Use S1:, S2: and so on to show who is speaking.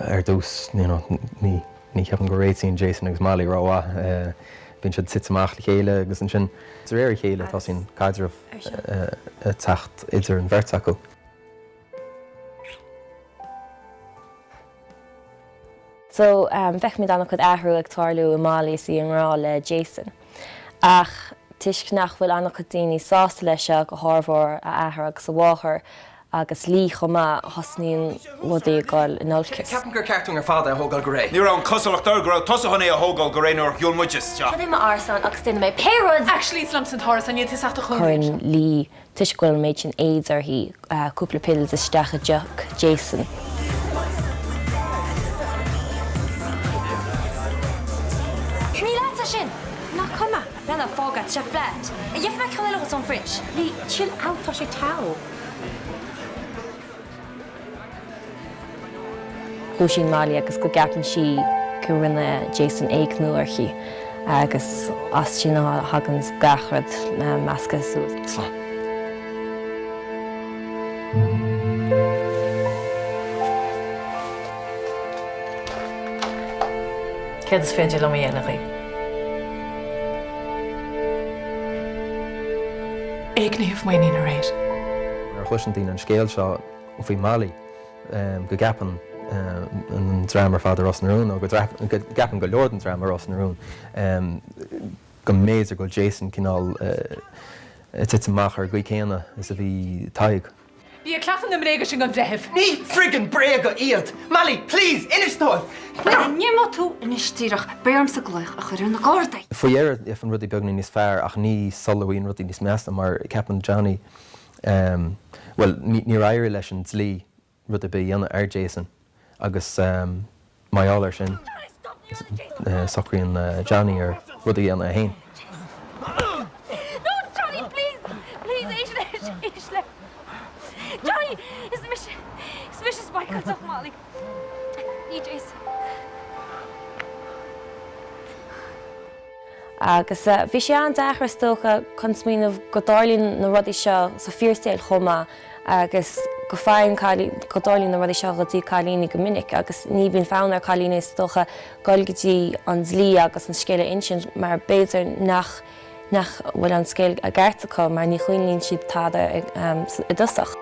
S1: Ar dtús, you know, ní ní cheapaim go réitíonn Jason agus Molly rómhaith. Bíonn siad ag titim amach le chéile agus ansin de réir a chéile tosaíonn caidreamh ag teacht idir an bheirt acu.
S2: So, feicimid an-chuid athrú ag tarlú i Molly is í i ngrá le Jason. Ach toisc nach bhfuil an-chuid daoine sásta leis seo, go hármhór a athair agus a mháthair, agus Lee chomh maith, thosnaíonn rudaí ag dul in olcas.
S3: Ceapaim gur ceart dúinn ar fad é a thógáil go réidh.
S4: Ní raibh an chosúlacht air go raibh tusa chun é a thógáil go réidh nuair a shiúil muid isteach.
S2: Seo é m'árasán agus déanfaidh mé pé rud!
S5: Actually, is liomsa an t-árasán, níl tusa ach do chónaí
S2: Cuireann Lee Toisc go bhfuil an méid sin AIDS uirthi, cúpla pills isteach i deoch Jason.
S6: Ní leatsa sin! Nach cuma? Lena, fág é, tá sé flat. An gheobhaidh mé ceann eile dhuit ón fridge? Lee, chill out, tá sé teo.
S2: Dhúisíonn Molly agus go gceapann sí go rinne Jason éigniú uirthi agus as sin a thagann gach rud measctha suas.
S3: Slán.
S7: Céard is féidir liom a dhéanamh dhaoibh?
S5: Éigníodh m'iníon aréir.
S1: Nuair a chloiseann daoine an scéal seo faoi Molly, go gceapann an dream ar fad i Ros na Rún, nó go gceapann go leor den dream i Ros na Rún, go mb'fhéidir go bhfuil Jason cineál ag titim amach ar an gcaoi céanna is a bhí Tadhg.
S5: Bí ag cleachtadh na mbréaga sin don bhreitheamh.
S3: Ní friggin bréaga iad! Molly, please, inis dóibh!
S6: Mura n-imeoidh tú anois díreach, beidh ormsa glaoch a chur ar na Gardaí.
S1: Faoi dheireadh, bíonn rudaí beagáinín níos fearr ach ní sula mbíonn rudaí níos measa mar ceapann Johnny, bhuel, níor éirigh leis an dlí rud ar bith a dhéanamh ar Jason agus mar gheall air sin socraíonn Johnny ar rud a dhéanamh é féin.
S6: No, Johnny, please! Please, éist leis, éist leis. Johnny, is mise, is mise a spáicáil deoch Molly. Ní Jason.
S2: Agus bhí sé an-deacair is dócha chun smaoineamh go dtarlaíonn na rudaí seo sa fíorshaol chomh maith agus go faigheann cailíní, go dtarlaíonn na rudaí seo go dtí cailíní go minic agus ní bhíonn fonn ar cailíní is dócha dul go dtí an dlí agus an scéal a insint mar b'fhéidir nach nach bhfuil an scéal i gceart acu mar ní chuimhníonn siad tada i dtosach.